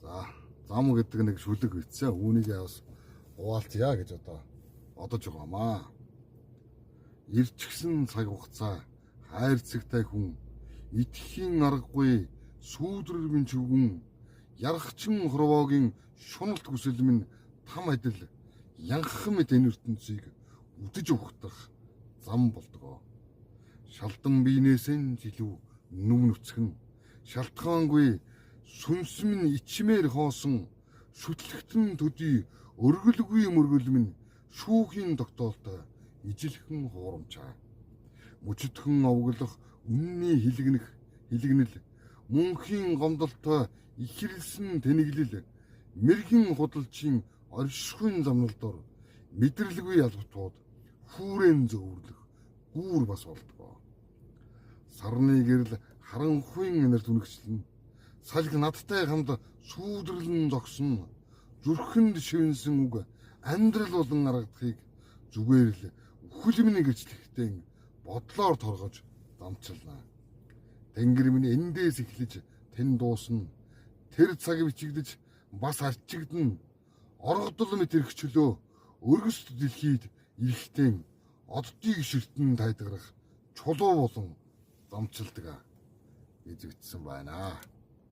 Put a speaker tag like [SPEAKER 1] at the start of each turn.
[SPEAKER 1] За, зам гэдэг нэг шүлэг бичсэн. Үүнийг бас хуваалцъя гэж одоо бодож байгаамаа. Ирчгсэн цаг хугацаа хайрцагтай хүн идэхийн аргагүй сүүдрэр минь чүгэн ярахчин хорвоогийн шуналт хүсэл минь там адил янхан мэт энэ ертөнцийг үдэж ухтах зам болдгоо. Шалдан биенээсээ илүү нүв нүцгэн шалтгаангүй сүнс минь ичмээр хоосон шүтлэгтэн төдий өргөлгүй мөргөл минь шүүхийн тогтоолтой ижилхэн хуурамчаа. Мөчтгөн овглох үнний хилэгнэх хилэгнэл мөнхийн гомдолтой ихэрэлсэн тэнэглэл мэрэгэн худалчийн оршихуйн замналдор мэдрэлгүй ялгтууд хүүрэн зөөвөрлөх гүүр бас болдгоо. Сарны гэрэл харанхуйн энерт үнэгчлэн салхи надтай хамт сүүдэрлэн зогсон зүрхэнд шивэнсэн үг амьдрал болон аргадахыг зүгээр л үхэл миний гэрчлэхтэй бодлоор торгож замчилна. Тэнгэр минь эндээс эхлэж тэн дуусна. Тэр цаг бичигдэж бас арчигдана. Оргодол мэт эрх чөлөө өргөст дэлхийд эрэхтэн оддыг ширтэн тайдгарах чулуу болон замчилдаг гэж бичсэн байна.